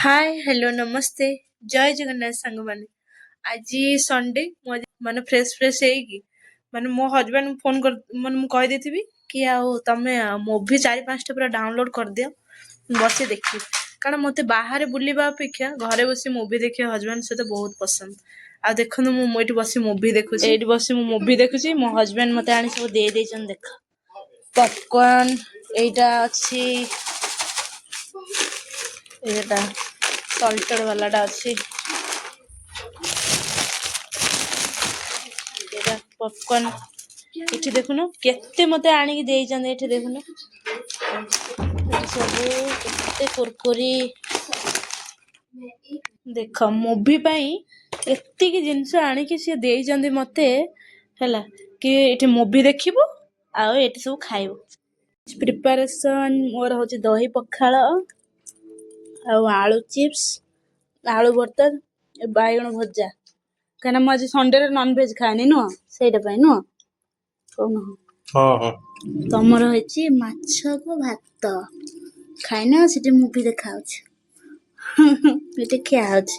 ହାଏ, hello, ନମସ୍ତେ, ଜୟ ଜଗନ୍ନାଥ ସାଙ୍ଗମାନେ। ଆଜି Sunday. ମୁଁ ଆଜି ମାନେ ଫ୍ରେଶ୍ ଫ୍ରେଶ୍ ହେଇକି, ମାନେ ମୋ ହଜବେଣ୍ଡ ଫୋନ୍ କରି, ମାନେ ମୁଁ କହିଦେଇଥିବି କି ଆଉ ତମେ ମୁଭି ଚାରି ପାଞ୍ଚଟା ପୁରା ଡାଉନଲୋଡ୍ କରିଦିଅ, ମୁଁ ବସି ଦେଖିବି। କାରଣ ମୋତେ ବାହାରେ ବୁଲିବା ଅପେକ୍ଷା ଘରେ ବସି ମୁଭି ଦେଖିବା ହଜବେଣ୍ଡ ସହିତ ବହୁତ ପସନ୍ଦ। ଆଉ ଦେଖନ୍ତୁ, ମୁଁ ଏଇଠି ବସି ମୁଭି ଦେଖୁଛି। ଏଇଠି ବସି ମୁଁ ମୁଭି ଦେଖୁଛି। ମୋ ହଜବେଣ୍ଡ ମୋତେ ଆଣି ସବୁ ଦେଇ ଦେଇଛନ୍ତି। ଦେଖ, ପପକର୍ନ ଏଇଟା ଅଛି, ଏଇଟା ସଲ୍ଟେଡ୍ ବାଲାଟା ଅଛି, ଏଇଟା ପପକର୍ନ। ଏଠି ଦେଖୁନ କେତେ ମୋତେ ଆଣିକି ଦେଇଛନ୍ତି। ଏଠି ଦେଖୁନ, ଏଠି ସବୁ କେତେ କୁରକୁରି। ଦେଖ, ମୁଭି ପାଇଁ ଏତିକି ଜିନିଷ ଆଣିକି ସିଏ ଦେଇଛନ୍ତି ମୋତେ, ହେଲା କି ଏଠି ମୁଭି ଦେଖିବୁ ଆଉ ଏଠି ସବୁ ଖାଇବୁ। ପ୍ରିପାରେସନ୍ ମୋର ହେଉଛି ଦହି ପଖାଳ ଆଉ ଆଳୁ ଚିପ୍ସ, ଆଳୁ ଭର୍ତ୍ତା, ବାଇଗଣ ଭଜା। କାହିଁକିନା ମୁଁ ଆଜି ସଣ୍ଡେରେ ନନଭେଜ୍ ଖାଏନି, ନୁହଁ? ସେଇଟା ପାଇଁ ନୁହଁ, କହୁନ? ହଁ। ତମର ହେଇଛି ମାଛକୁ ଭାତ। ଖାଇନ, ସେଠି ମୁଭି ଦେଖା ହଉଛି, ଏଠି ଖିଆ ହଉଛି।